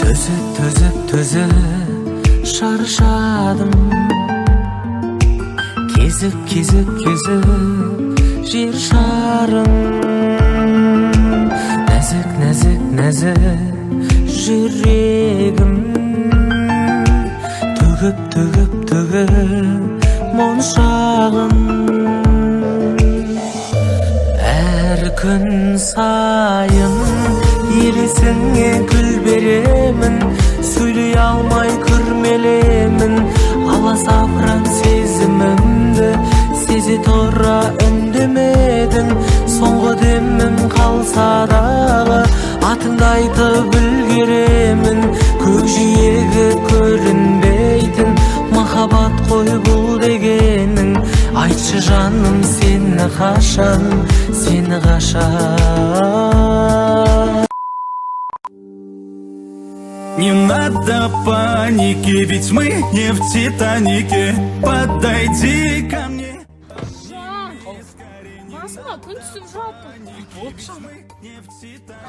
Төзіп, төзіп, төзіп шаршадым. Кезіп, кезіп, кезіп жер шарын. Нәзік, нәзік, нәзік жүрегім. Төгіп, төгіп, төгіп моншағын. Әр күн сайын елесіңе гүл беремін. Сөйлей алмай күрмелемін. Аласапыран сезімімді сезе тұра үндемедің. Соңғы демім қалса дағы атыңды айтып үлгеремін. Көкжиегі көрінбейтін махаббат қой бұл дегенің. Айтшы, жаным, сені қашан, сені қашан. Не надо паники, ведь мы не в Титанике. Подойди ко мне. Жан, басыма күн түсіп жатыр.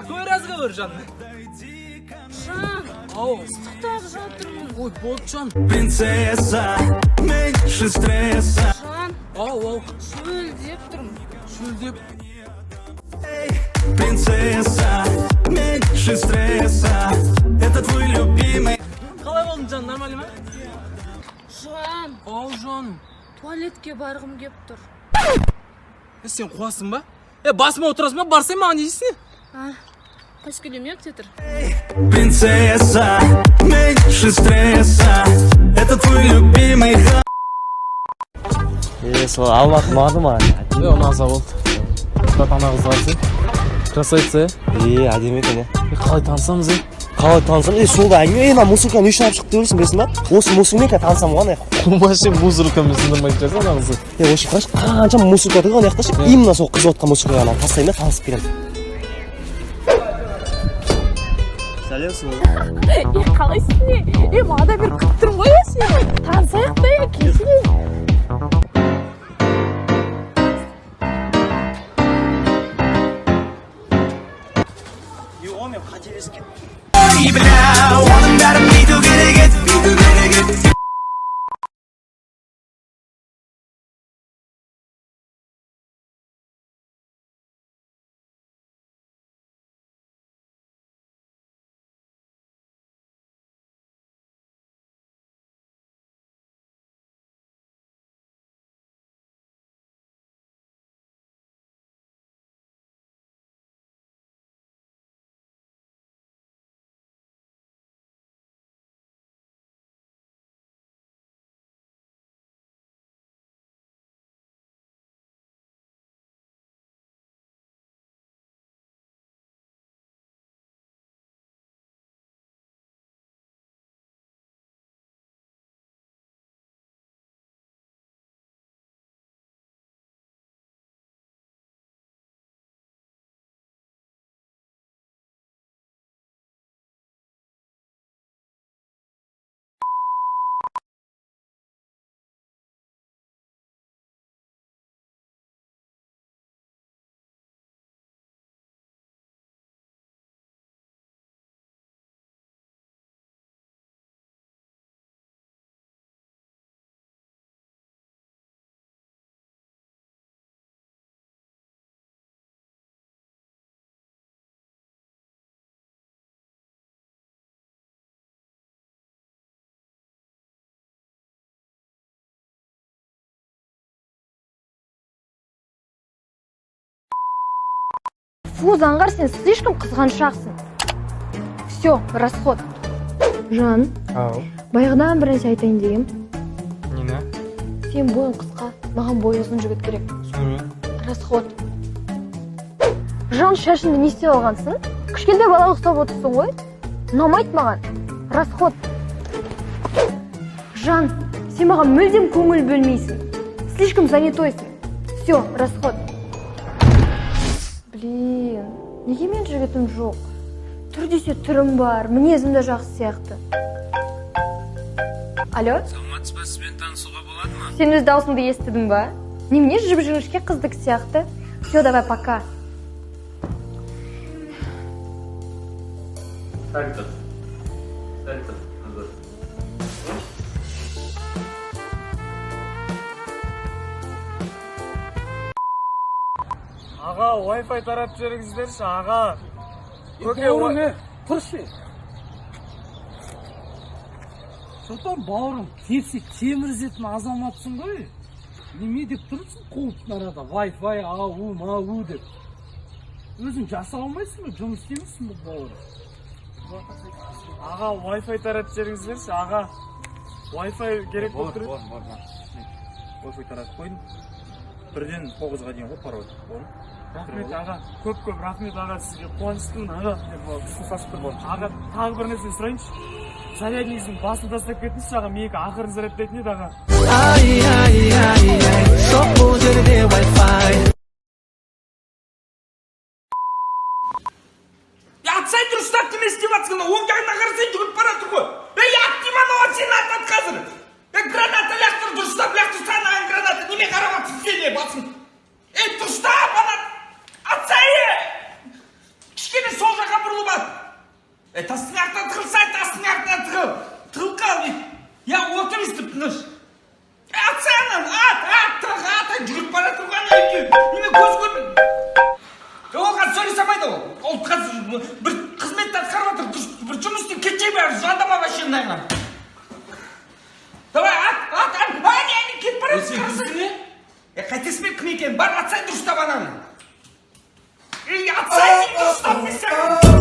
Какой разговор, жаным? Жан, Ау. ыстықтап жатырмын. Ой, болды, жан. Принцесса, меньше стресса. Жан, Ау, ау. шөлдеп тұрмын. Шөлдеп. Принцесса, меньше стресса. Это твой любимый. Қалай болдың, жан, нормально ма? Жан, Ау, жаным. туалетке барғым кеп тұр. Е, сен қуасың ба? Е, басыма отырасың ба? Барсай, маған не дейсің? А, қаскелең күте тұр. Принцесса, меньше стресса. Это твой любимый. Е, сол Алматы ұнады маған. Е, ұнаса болды. Брат, ана қыз қарасай. Красавица, е? Е, әдемі екен, е. Е, қалай танысамыз, е? Қалай танысам? Е, сол да әңгіме. Е, мына мусорканы не үшін алып шықты деп ойлайсың, білесің ба? Осы мусормен қазір танысамын ғой ана. Вообще мусоркамен сындырмайтын шығарсың ана қызды. Е, вообще қарашы, қанша мусорка тұр ғой ана жақта ше. Именно сол қыз отқан мусорканы ана тастаймын да, танысып келемін. Сәлем, сұлу. Е, қалайсың, не? Е, маған бері күтіп тұрмын ғой, е, сені. Танысайық та, е, келсene. Е, мен қателесіп кеттім. Ой, бля, оның бәрін бүйту керек еді, бүйту керек еді. Фу, заңғар, сен слишком қызғаншақсың. Все, расход. Жан, Ау. баяғыдан бір нәрсе айтайын дегем. Нені? Сен бойың қысқа, маған бойы ұзын жігіт керек. Сонымен? Расход. Жан, шашыңды не істеп алғансың? Кішкентай балаға ұқсап отырсың ғой. Ұнамайды маған. Расход. Жан, сен маған мүлдем көңіл бөлмейсің. Слишком занятойсың. Все, расход. Блин, неге мен жігітім жоқ? Түр десе түрім бар, мінезім де жақсы сияқты. Алло? Саламатсыз ба, сізбен танысуға болады ма? Сен өз даусыңды естідің ба? Немене жіп жіңішке қыздікі сияқты? Все, давай, пока. Сәл тұр, назад. Аға, Wi-Fi таратып жіберіңіздерші, аға. Көке, Бауырым, е, тұршы. Сұлтан, бауырым, тепсе темір үзетін азаматсың ғой. Неме деп тұрсың қуып арада Wi-Fi ау мау деп? Өзің жасай алмайсың ба, жұмыс істемейсің ба, бауырым? Аға, Wi-Fi таратып жіберіңіздерші, аға. Wi-Fi керек болып тұр. Бар, бар, бар. Wi-Fi таратып қойдым. 1-ден 9-ға дейін ғой пароль. Бауырым. Рахмет, аға. Көп көп рахмет, аға, сізге. Қуаныштымын, аға. Сасып тұр, бауырым. Аға, тағы бір нәрсе сұрайыншы. Заряднигіңіздің басын тастап кетіңізші, аға. Менікі ақырын зарядтайтын еді, аға. Ай, ай, ай, ай, жоқ бұл жерде Wi-Fi. Атсай дұрыстап, неме істеп жатсың? Оң жағына қарасаң, жүгіріп бара жатыр ғой. Ей, ат деймін, анау сені атады қазір. Ей, граната лақтыр, дұрыстап лақтыр анаған граната. Неме қарап жатсың сен, е, басың? Ей, дұрыстап ана атсай, е. Кішкене сол жаққа бұрылып ат. Ей, тастың артынан тығылсай, тастың артынан тығыл. Тығылып қал, я отыр өйстіп тыныш. Ей, атсай ананы, ат, ат, тағы ат, жүгіріп бара жатыр ғой ана екеуі. Неме, көз көрмей? Ол қазір сөйлесе алмайды ол. Ол қазір бір қызметті атқарып жатыр, дұрыс бір жұмыс істеп кетшей, бәрі звондама вообще мынаған. Давай, ат, ат, ат, әне, әне, кетіп бара жатыр, қарасай. Е, қайтесің бе, кім екенін, бар, атсай дұрыстап ананы. Ей, атсай деймін дұрыстап мен саған.